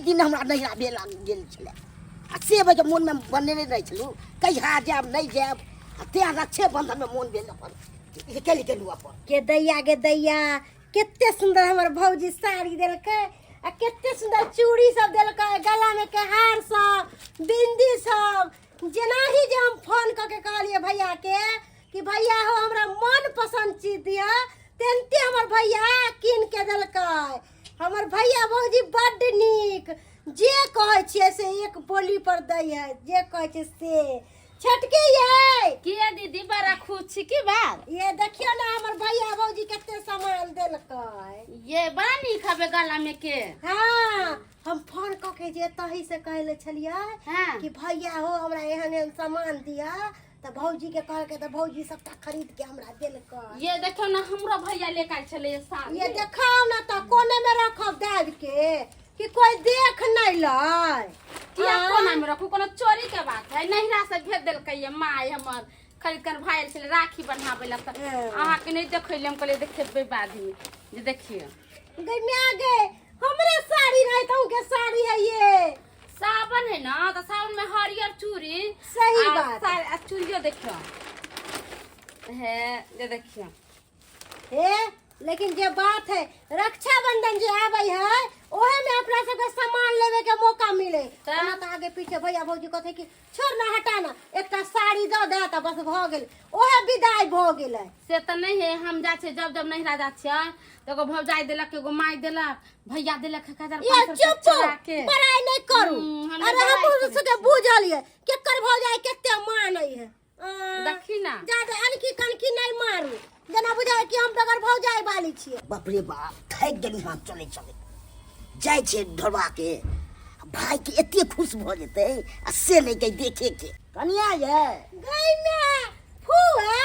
दिन हमरा नैहरा भेल गेल छलै आ से वजह मोनमे बनेने रहै छलहुँ कहिया जायब नहि जायब आ तेँ रक्षे बन्धनमे मोन भेल अपन निकलि गेलहुँ अपन। के दैया गे दैया, कते सुंदर हमर भौजी साड़ी देलकै आ कते सुंदर चूड़ी सब देलकै, गला में के हार सब, बिंदी सब। जेनाही जे हम फोन कऽ के कहलियै भैया के कि भैया हो हमरा मन पसंद चीज दिअ, तेनते हमर भैया कीन के देलकै। हमर भैया भौजी बड्ड नीक, जे कहै छियै से एक बोली पर दै है, जे कहै छियै से। छोटकी ये किया दीदी बड़ा खुश छी की बात? ये देखियो ना हमर भैया भौजी कते सामान देलकै। ये बड़ा नीक हवे गला में के। हाँ, हम फोन कऽ के जे तही से कहै ले छलियै कि भैया हो हमरा एहन एहन सामान दिअ, तऽ भौजी के कहलकै तऽ भौजी सबटा खरीद के हमरा देलकै। ये देखियो ना हमरो भैया लेके आयल छलै ये साड़ी। ये देखाओ ना तऽ कोने में रखब दाबि के कि कोई देख नहीं लै। किया आँय? कोना में रखू, कोनो चोरी के बात है? नैहरा से भेज देलकै ये माय हमर खरीद कर भाई आयल छलै राखी बन्हाबै लए, तऽ अहाँके नहि देखैले, हम कहलियै देखेबै बाद में। जे देखियौ गई माय गे, हमरे साड़ी रहे तऽ अहूँके साड़ी है ये। सावन है ना तो सावन में हरियर चूड़ी। सही आ बात। आ चूड़ियो देखियो है, जे देखियो। हे लेकिन जे बात है रक्षाबंधन जे आवे है ओहे में अपना सबके सामान लेवे के मौका मिले। ओना तऽ आगे पीछे भैया भौजी कहते कि छोड़ ना हटा ना, एकटा साड़ी दऽ दे तऽ बस भऽ गेल, ओहे विदाई भऽ गेलै। से तऽ नहीं है, हम जा छियै जब जब नैहरा जा छियै तऽ एगो भौजाई देलक, एगो माय देलक, भैया देलक एक हजार ये पाँच सौ चुप चोरा के। बड़ाई नहीं करू। हम अरे बड़ाई हम करै सबके छी। बुझल ये केकर भौजाई कते मानै है। देखी ना। जादे अनकी कनकी नहीं मारू, जेना बुझाय कि हम बगैर भौजाई वाली छियै। बाप रे बाप, थाकि गेलहुँ हम चलै चलै जाइ छियै ढोलबा के भाई के एते खुश भऽ जेतै आ से नहि कहि देखे के। कनिया ये गई में फुआ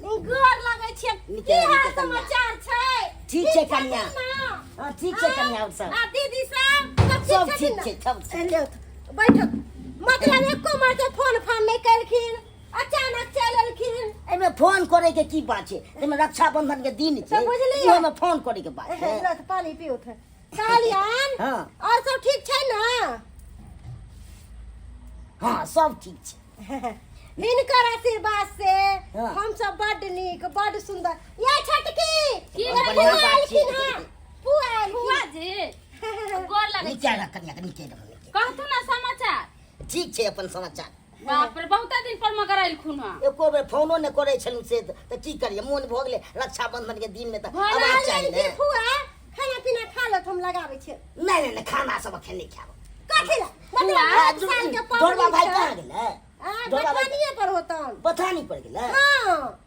गोर लगै छियै। नीके की रह, हाल नीके कनिया। समाचार छै? ठीक छै कनिया। छथिन ना? हाँ, ठीक छै कनिया, और सब? आ दीदी सब? सब ठीक सब छथिन ठीक ना? छै, सब ठीक। लियौ तऽ, बैठो। मतलब एको मार फोन फान नहि केलखिन, अचानक चलि एलखिन। एहिमे फोन करे के की बात छै? एहिमे रक्षाबंधन के दिन छै, तऽ बुझलियै। इहोमे फोन करे के बात छै। लियौ तऽ पानी पीउ तऽ। कहलियन, हाँ। और सब ठीक छै ना? हाँ, सब ठीक छै। हिनकर आशीर्वाद से हाँ। हम सब बड नीक बड सुंदर। ये छोटकी की ये भेल? फुआ बढ़िआँ बात छै। एलखिन हँ, फुआ एलखिन। फुआ जी, गोर लगै नीचे रख कनिया के, नीचे रख, नीचे। कहथु ना समाचार। ठीक छै अपन समाचार। बाप रे, बहुत दिन पर मगर एलखुन हँ। एको बेर फोनो नहि करै छलहुँ से तऽ की करियै, मोन भऽ गेलै रक्षाबंधन के दिन मे तऽ भऽ आवाज चाही कहलियन कि ने। फुआ खाना पीना खा लत, हम लगाबै छियै। नहि नहि नहि, खाना सब अखन नहि खायब। कथी लए? मतलब फुआ, एक साल के पाबनि ढोरबा भाई छै। कहाँ गेलै? आ, ढोरबा भाई बथानिए पर होतन। बथानी पर गेलै? हाँ।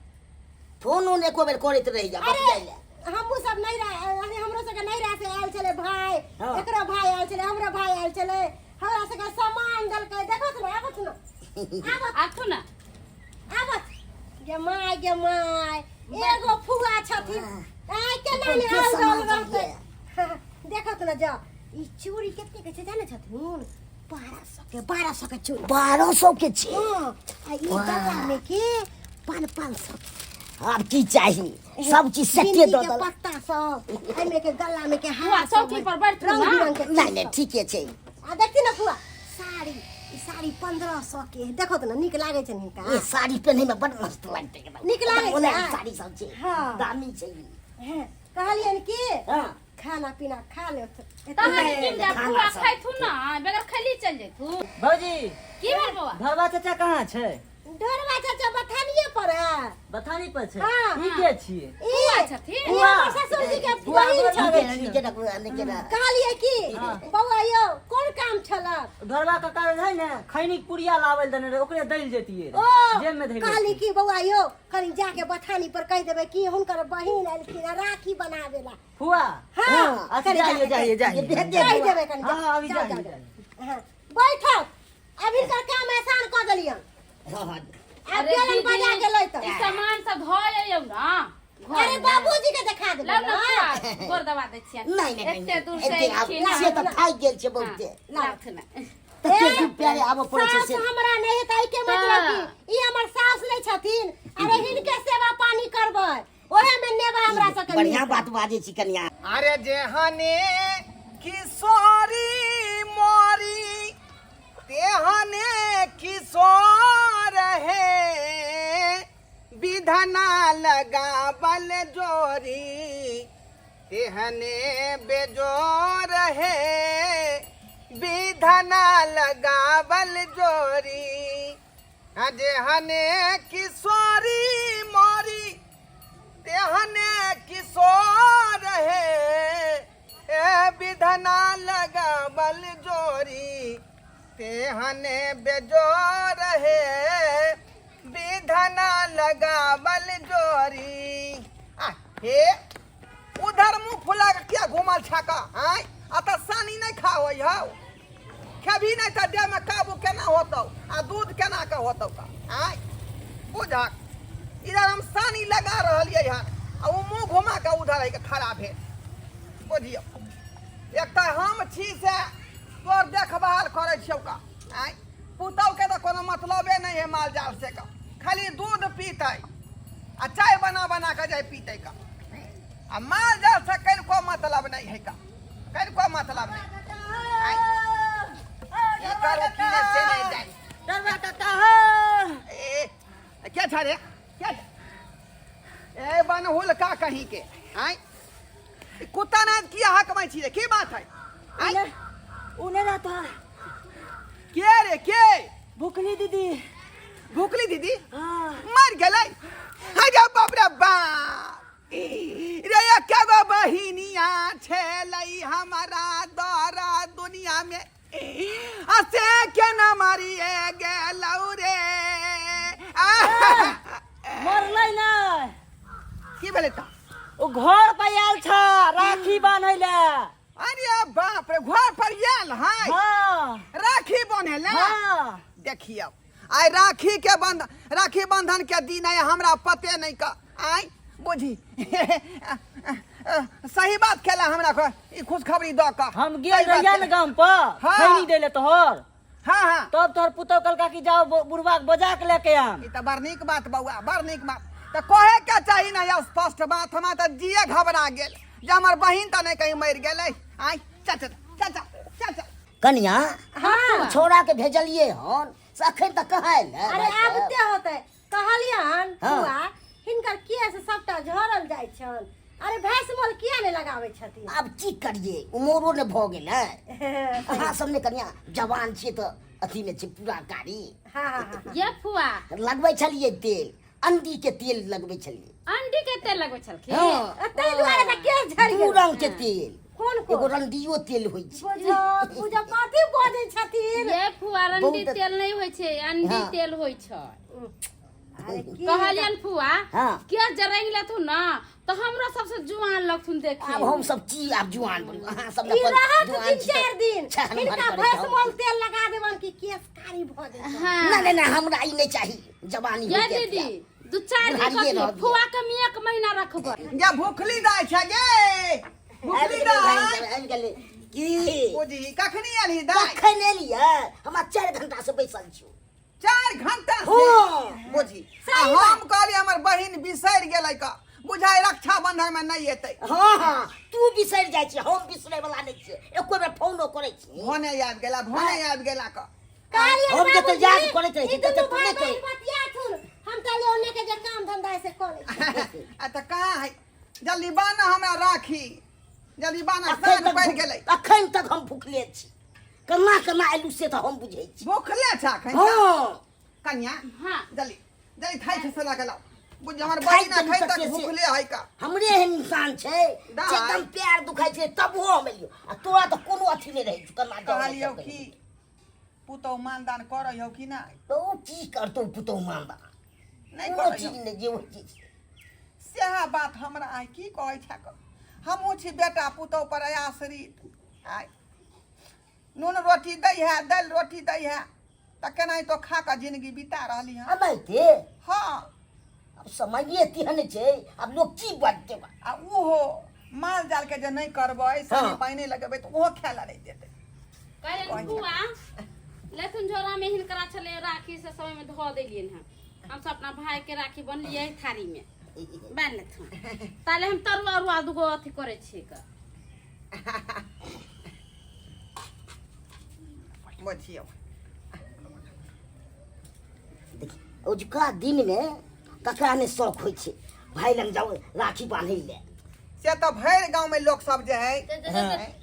फोनो ने एको बेर करैत रहि जा अरे, बतियाइ लए। हमहूँ सब नैहरा, अरे हमरो सबके नैहरा से आयल छलै भाई। हाँ। एकरो भाई आयल छलै, हमरो भाई आयल छलै, हमरा सबके सामान देलकै। देखत ना, आबत ना, आबत। आथु ना। आबत। गे my, गे my, एगो फुआ छथिन। आइ केना ने के आयल सामान दल रहतै। सब देखत ना जा, ई चूड़ी कते के छै जानै छथुन? 1200 के, 1200 के चूड़ी। 1200 के छै? हाँ, आ ई गला में के 500 के। आब की चाही? सब चीज सेटे बिंदी दऽ के देलक। पत्ता सब, एहिमे के गला में के हार फुआ, सब चौकी पर बैठू रंग ना। बिरंग के नहीं, चीज नहीं, सब। ठीके छै। आ देखती ना फुआ, साड़ी, ई साड़ी 1500 के है। देखो तो ना, नीक लागै छै हिनका। ई साड़ी पहिनै में बड़ मस्त लगतै एकदम। नीक लागै छै। मोलायम साड़ी सब छै। हाँ। दामी छै ई। हाँ, कहलियनि की हाँ। खाना पीना खा लेत। तहन नहि, की जाय, खाना फुआ सब। खाइथु ना, बगैर खैली चल जैथु। भौजी। की भेल बौआ? ढोरबा चाचा कहाँ छै? ढोरबा चाचा बथानिए पर है। बथानी पर छै? हाँ। ई के छियै? ई फुआ छथिन। ई हमर ससुर जी के फुआ बहिन बड़ छथिन। नीक नीके रखू, नीके रख। कहलियै की हाँ। बौआ यौ, कोन काम छलक? ढोरबा काका रहै ने, खैनी के पुड़िया लाबै लए देने रहै, ओकरे दै लए जैतियै ओ, रहै। जेब में धैले कहली छै। की बौआ यौ, कनि जाके बथानी पर कहि देबै कि हुनकर बहिन एलखिन हँ राखी बनावे ला। फुआ। हाँ, अच्छा, कनि जाइए, जाके जाइए, जाइए। भेज दे कहि बौआ। देबै कनि, हाँ, हाँ, अभी जाउ, जाइए, जाउ, जाइए। हाँ, बैठक। अब हिनकर काम आसान कऽ देलियन। हाँ, हाँ। आब अरे गेलन दीदी, बजा के लैतन। ई सामान सब धऽ अइयौ ना घर अरे में। बाबूजी के देखा देबै लाउ ना ना। फुआ, गोर दबा दै छियनि। नहीं, नहीं, नहीं, एते दूर से एते आब एलखिन से तऽ थाकि गेल छै बहुते। लाथ ना। तते दूर प्यारे आबऽ पड़ै छै सास से। हमरा नहि हेतै के मतलब की ई हमर सास नहि छथिन। अरे हिनके सेवा पानी करबै, ओहे में नेबा हमरा सबके बढ़िया मिलतै। बात बाजै छी कनिया। अरे जेहने किशोर किशोर हे विधना लगावल जोरी तेहने बेजोर हे विधना लगावल जोरी जेहने किशोरी मोरी तेहने किशोर हे ए विधना लगावल जोरी तेहने बेजोर हे विधना लगावल जोरी। आ हे उधर मुंह फुला के किया घुमल छका आय आ त सानी नहीं खावै हौ खेबही नहीं त देह में काबू केना होतौ आ दूध केना के होतौ का आय बुझक इधर हम सानी लगा रहलियै हन आ ओ मुंह घुमा के उधर है के खड़ा भेल बुझियौ। एक तऽ हम छी से तोर देखभाल करै छियौ का आय पुतहु के तऽ कोनो मतलबे नहीं है माल जाल से का खाली दूध पीतै आ चाय बना बना के जाय पीतै का आ माल जाल से कनिको मतलब नहीं है का कनिको मतलब नहीं। की करू की नहीं से नहीं जाय। दरबा काका हो ए क्या छा रे क्या ए बनहुल का कहीं के आय ई कुत्ता ना किया हकमै छी रे की बात है आय उने रहता के रे के भुखली दीदी भुखली दीदी हाँ मर गेलै अरे बाप रे बाप रे एके गो बहिनिया छेलै हमारा दरा दुनिया में आ से केना मारिए गेलौ रे मरलै नै की भेलै त ओ घर पर आयल छ राखी बान्है ले। अरे बाप रे घर पर आयल है हाँ राखी बान्है ले। हाँ देखियौ आइ राखी के बंध राखी बंधन के दिन है हमरा पते नहीं का आइ बुझी सही बात केला हमरा को ई खुशखबरी दऽ कऽ हम गेल सही बात रहिया ने केला। गाम पर हाँ। खैनी दै ले तोहर हाँ हाँ तब तोहर पुतहु कहलका कि जाओ बुढ़वा के बजा के लेके आम। ई तऽ बड़ नीक बात बौआ बड़ नीक बात तऽ कहे के चाही ना यौ स्पष्ट बात हमरा तऽ जिए घबरा गेल जे हमर बहिन तऽ नहि कहीं मरि गेलै। आइ चल चल चल चल चल चल कनिया हाँ छोड़ा के भेजलिए हन से अखन तक कहाँ आयल है अरे भाई साहब? आबते होते कहलियन हाँ। बुआ हिनकर किया से सबटा झरल जाइ छन अरे भैंस मोल किया नहीं लगाबै छथिन। आब की करिए उमरो ने भऽ गेल है। अहाँ सब ने कनिया जवान छियै तऽ अथी में छै पूरा कारी। हाँ हाँ हाँ ये फुआ लगबै छलियै तेल अंडी के तेल लगबै छलियै। अंडी के तेल लगबै छलखिन? हाँ। ताहि दुआरे तऽ केश झड़ि दू गेल। रंग के तेल कोन एगो कोन रंडियो तेल होइ छै। बुझो पूजा कथी बजै छथिन। ये फुआ रंडी बहुत- तेल नहीं होइ छै अंडी हाँ। तेल होइ छै। अरे की कहलियन फुआ हाँ। के जरंग लेथुन ना तो हमरो सबसे जुआन लगथुन देखे। आब हम सब की आब जुआन बनू अहाँ सब ई अपन रहत जुआन तीन छी तऽ चारि दिन छहन भर हिनका करैत भैंस रहू। मोल तेल लगा देबन कि केश कारी भऽ जेतै। हाँ नहीं नहीं नहीं हमरा ई नहीं चाही जवानी ये होइते दीदी अथी दू चार दिन बुढ़ारिये कथी रहत ये। फुआ के हम एक महीना रखबै। ये भुखली दाइ छै गे आबि भुखली गेलै दाइ भाई साहब, आबि गेलै की बुझी कखनी एलही दाइ? कखन एलियै हमरा 4 घंटा से बैसल छी। 4 घंटा से? हाँ। बुझी आ हम कहली हमर बहिन बिसरि गेलै का बुझाइ रक्षाबंधन में नहीं एतै। हाँ हाँ तू बिसरि जाइ छी हम बिसरै वाला नहीं छियै एको बेर फोनो करै छी। भने आबि गेला भने आबि गेला का कहलियन हम जते बाबूजी, याद करैत रहै छी, ई तते दुनू तू भाइ नहि बहिन करै। बतियाथुन हम कहलियै ओने के जे काम धंधा है से कऽ लै छी। आ तऽ कहाँ है जल्दी बाना हमरा राखी जल्दी बाना अखन साँझ तक पड़ि गेलै। अखन तक हम भुखले छी केना केना एलू से तऽ हम बुझै छी। भुखले छ अखन? हाँ। कन्या हाँ। जल्दी जल्दी थाई से लगा लाओ बुझ हमर थाई बहिन तनी अखन तक तक से- भुखले है का। हमरे एहन इंसान छै दाइ। जे एकदम प्यार दुखाइ छै तबो हम एलियो आ तोरा तऽ कोनो अथी नहि रहै छौ केना जाउ नहि कहलियौ जाउ की पुतहु मानदान करै हौ कि नहि? तऽ ओ की करतौ पुतहु मानदान? नहि कोनो करै चीज हौ। नहि जे होइ चीज। सएह बात हमरा आइ की कहै छै हमहूँ छी बेटा पुतहु पर आश्रित। आइ नून रोटी दै है दालि रोटी दै है तऽ केनाहितो खा कऽ जिंदगी बिता रहली हँ। एनाहिते? हाँ। आब समये तेहन छै आब लोक की बजतै बा? आ ओहो माल जाल के जे नहि करबै सानी हाँ। पानि नहि लगेबै तऽ ओहो खाय लए नहि देतै। कहलियन फुआ लेथुन झोरा में हिनकरा छलै राखी से समय में धऽ देलियन हँ। हम सब अपना भाई के राखी बनलियै थारी में बान्हि लेथुन ताले हम तरुआ उरुआ दूगो अथी करै छियै का। बुझियौ ओजुका दिनमे ककरा नहि शौक होइ छै भाय लग जाउ राखी बान्है लए। से तऽ भरि गाँव में लोक सब जे है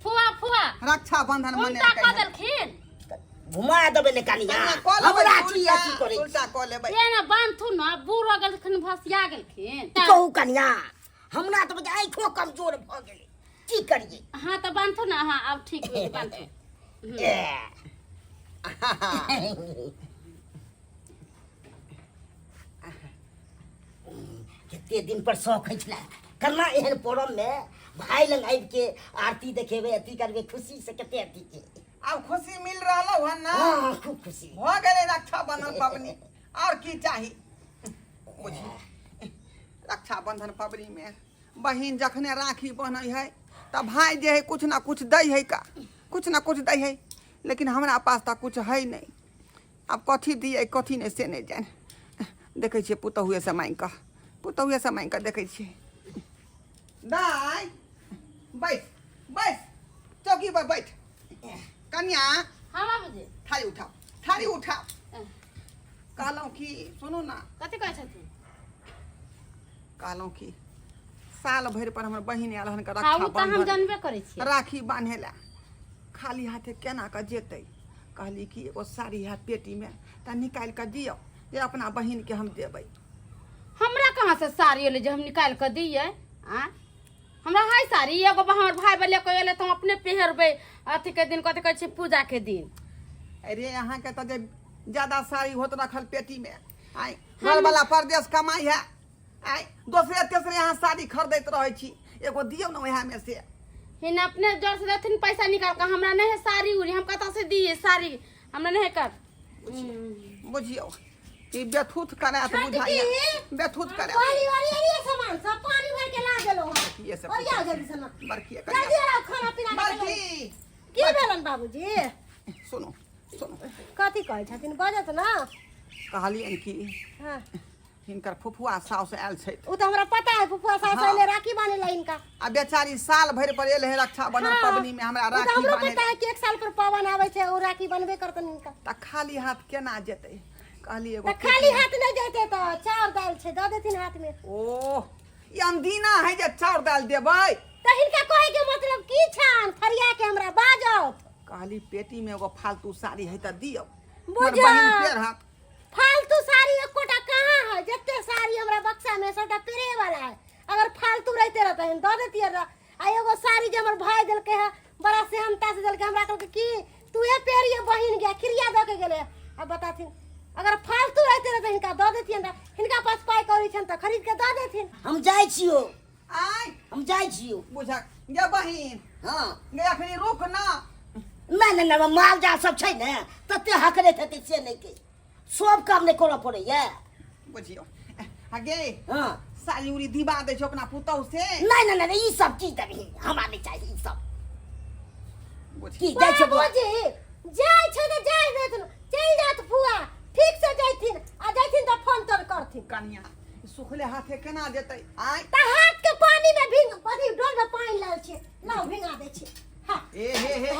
फुआ फुआ रक्षाबंधन उल्टा मनेलकै कऽ हन। देलखिन। घुमा देबै ने कनिया, कनिया, कऽ लेबै हमरा की उल्टा, अथी करै छी? उल्टा कऽ लेबै। ये ना बान्हथु न, बूढ़ हो गेलखिन, भसिया गेलखिन। की कहू कनिया, हमरा तऽ बुझाइ आँखिओ कमजोर भऽ गेलै, की करियै? हाँ तऽ बान्हथु न। हाँ आब ठीक भेल, बान्हथु। ए। कते दिन पर शौक होइ छलै केना एहन परब में भाय लग आबि के आरती देखेबै, अथी करबै, खुशी से कते अथी के आब खुशी मिल रहल हन ना? हाँ खूब खुशी भऽ गेलै रक्षाबंधन पबनी, और की चाही? बुझी रक्षाबंधन पबनी में बहिन जखने राखी बन्है है तऽ भाय जे है कुछ ना कुछ दै है का, कुछ ना कुछ दै है, लेकिन हमरा पास तऽ कुछ है नहीं। आब कथी दियै कथी नहि से नहि जानि। देखै छियै पुतहुएसँ माँगि कऽ, पुतहुएसँ माँगि कऽ देखै छियै। दाइ बैस बैस चौकी पर बैठ। कन्या। हाँ बाबूजी। थारी उठाओ, थारी उठाओ। कहलहुँ कि सुनू ना। कथी कहै छथिन? कहलहुँ कि साल भरि पर हमर बहिन आयल हन हाँ, ओ तऽ हम रक्षाबंधन जानबे करै छियै। राखी बान्हे लए, खाली हाथे केना कऽ जेतै? कहली कि एगो साड़ी है पेटीमे तऽ निकालि कऽ दियौ जे अपना बहिनके हम देबै। हमरा कहाँ से साड़ी एलै जे हम निकालि कऽ दियै? आँय हमरा है साड़ी एगो, हमर भाय बले कऽ एलै तऽ हम अपने पहिरबै अथी के दिन, कथी कहै छै, पूजा के दिन। अरे अहाँके तऽ जे ज्यादा साड़ी होत रखल पेटीमे। आँय घरवला परदेश कमाइ है, आँय दोसरे तेसरे अहाँ साड़ी खरीदैत रहै छी, एगो दियौ ने वएहमे से। हिन अपने जर से देथिन पैसा निकाल कऽ, हमरा नहीं है साड़ी उड़ी, हम कतऽ से दिए साड़ी? हमरा नहीं है कर। बुझियौ ई बेथूथ करायत छोटकी। बुझाइया बेथूथ करायत। पानी वाली एलिए सामान सब पानी भर के ला गेलो हन। ये सब ओरिया जल्दी से ना। बड़की जल्दी आओ खाना पीना के तैयारी। बड़की की भेलन बाबूजी? सुनू सुनू। कथी कहै छथिन? बजत ना। कहलियनि कि हाँ हिनकर फुफुआ साउस आयल छथि। ओ तऽ हमरा पता है, फुफुआ सास हाँ। एले राखी बान्हे ला हिनका। आ बेचारी साल भरि पर एल है रक्षाबंधन हाँ। पबनी में हमरा ओ तऽ राखी हमरो बान्हे पता है कि एक साल पर पवन आबै छै, ओ राखी बनबे करतन हिनका। तऽ खाली हाथ केना जेतै? कहली एगो तऽ खाली हाथ नहि जेतै तऽ चाउर दालि छै, दऽ देथिन हाथ में। ओह ई अनदीना है जे चाउर दालि देबै। तऽ हिनका कहै के मतलब की छनि? फरिया के हमरा बाजत। कहली पेटी में एगो फालतू साड़ी है तऽ दियौ। बुझल। हमर बहिन पेरहत। फालतू साड़ी एकोटा कहाँ है? जते साड़ी हमरा बक्सा में सबटा पेरे वाला है। अगर फालतू रहते रहते हम दऽ देतियै रह। आ एगो साड़ी जे हमर भाय देलकै है, बड़ा सेहनता से देलकै, हमरा कहलकै कि तूहे पेरिये बहिन गे, क्रिया दऽ के गेलै। अब बताथिन अगर फालतू रहते रहते हिनका दऽ देतियन रह। हिनका पास पाइ कौड़ी छनि तऽ खरीद के दऽ देथिन। हम जाइ छियौ। आँय हम जाइ छियौ। बुझक गे बहिन। हाँ गे अखनी रुक ना। नहि नहि नहि, माल जाल सब छै ने, तते हकरैत हेतै से नहि के सब काम नहि करऽ पड़ैया। बुझियौ आ गे। हाँ साड़ी उड़ी दिबा दै छौ अपना पुतहु से। नहि नहि नहि, ई सब की देबही, हमरा नहि चाही ई सब। बुझी की जाइ छौ बौआ? बाबूजी जाइ छै तऽ जाइ देथिन, चलि जात फुआ, ठीक से जैथिन आ जैथिन तऽ फोन तोन करथिन। कनिया सुखले हाथे केना जेतै? आँय तऽ हाथ के पानी में भींग, अथी डोल में पानि लाल छै, लाउ भिंगा दै छी। हाँ ए हे हे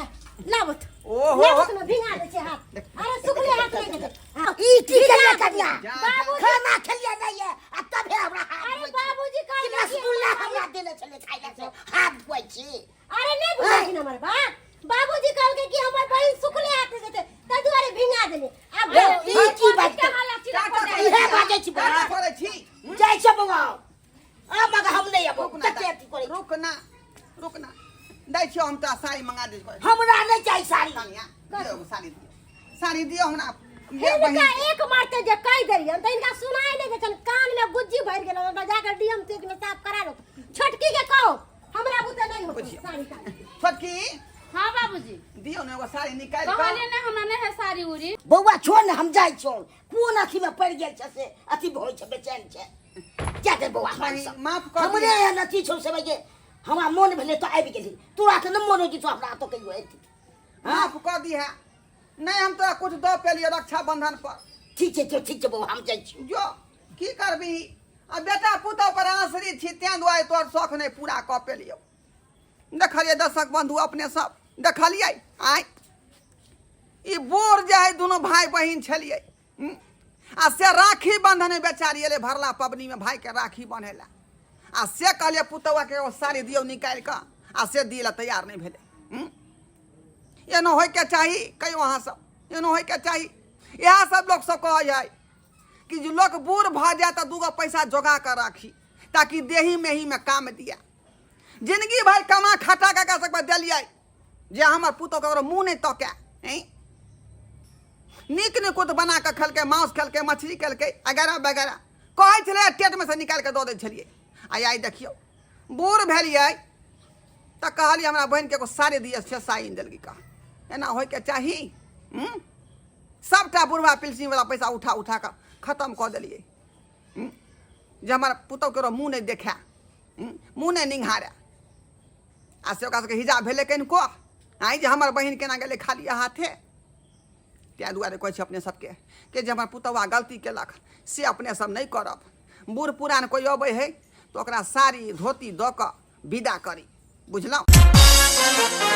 लाबत ओहो। लाबत ने भिंगा दै छै हाथ। अरे सुखले हाथ नहि जेतै। हाँ। ई की केलियै कनिया? जा, जा। बाबूजी खाना खेलियै नहि ये आ तबे हमरा हाथ अरे धोइ छी। बाबूजी कि कहलकै कि रसगुल्ला हमरा देने छलै खाइ लए से हाथ धोइ छी। अरे नहि बुझलखिन हमर बात। बाबूजी कहलकै कि हमर बहिन सुखले हाथ जेतै ताहि दुआरे भिंगा देले। आब अरे भेल। ई की बाजतै? टाटा करै इहे छी। बाजै छी बौआ। टाटा करै छी। जाइ छै बौआ। आ मगर हम नहि अबौ। रुक ना, कते अथी करै छी। रुक ना, रुक ना। दै छियौ हम तोरा साड़ी मंगा दै छियौ। हमरा नहि चाही साड़ी। कनिया दियौ एगो साड़ी दियौ, साड़ी दियौ हमरा। गे हिनका बहिन एक मारते जे कहि देलियनि तऽ हिनका सुनाइ नहि दै छनि, कान में गुज्जी भरि गेल, ओकरा जाकर डीएम सी में साफ करा लो। छोटकी के कहो, हमरा बुते नहि होतै बुझियौ। साड़ी ताड़ी। छोटकी। हाँ बाबूजी। दियौ ने एगो साड़ी निकालि कऽ। कहलियै ने हमरा नहि है साड़ी उड़ी। बौआ छोड़ ने, हम जाइ छियौ। कोन अथी में पड़ि गेल छै से अथी होइ छै, बेचैन छै। जा दे बौआ, हम बहिन, सब। माफ कऽ हमरे दिअ। एहन अथी छौ से जे हमरा मोन भेलै तऽ आबि गेली, तोरा तऽ नहि मोन होइ छौ हमरा तऽ कहियो अयती। माफ कऽ दिहे, नहि हम तोरा कुछ दऽ पेलियौ रक्षाबंधन पर। ठीक छै, ठीक छै बौआ, हम जाइ छी। जो की करबही, आ बेटा पुतहु पर आश्रित छी तें दुआरे तोहर शौख नहि पूरा कऽ पेलियौ। देखलियै दर्शक बंधु अपने सब देखलियै? आँय ई बोर जे है दुनू भाय बहिन छलियै। आ से राखी बंधन बेचारी एलै भरला पबनीमे भाइके राखी बन्है लए आ से कहलियै पुतौआके एगो साड़ी दियौ निकालि कऽ आ से दियै लए तैयार नहि भेलै हूँ? एनो होइके चाही कहियो अहाँ सब एनो होइके चाही इएह सब लोक सब कहै है कि जे लोक बूढ़ भऽ जाय तऽ दूगो पैसा जोगा कऽ राखी ताकि देही मेहीमे काम दिए जिंदगी भरि कमा खटा कऽ एकरा सबके देलियै जे हमर पुतोह ककरो मुँह नहि तकै हैं नीक निकुत बना कऽ खेलकै मांस खेलकै मछली खेलकै अगैरह वगैरह कहै छलै टेटमे से निकालि कऽ दऽ दै छलियै आ आइ देखियौ बूढ़ भेलियै तऽ कहलियै हमरा बहिनके एगो साड़ी दिअ से साड़ी देलकै कह एना होइके चाही हूँ सभटा बुढ़वा पिलसिनवला पैसा उठा उठा कऽ खतम कऽ देलियै हूँ जे हमर पुतोह केकरो मुँह नहि देखए हूँ मुँह नहि निंघारए आ से ओकरा सबके हिजा भेलै कनिको आँय जे हमर बहिन केना गेलै खाली हाथे ताहि दुआरे कहै छी अपने सबके कि जे हमर पुतौआ गलती केलक से अपने सब नहि करब बूढ़ पुरान कोइ अबै हइ तऽ ओकरा साड़ी धोती दऽ कऽ विदा करी बुझलहुँ।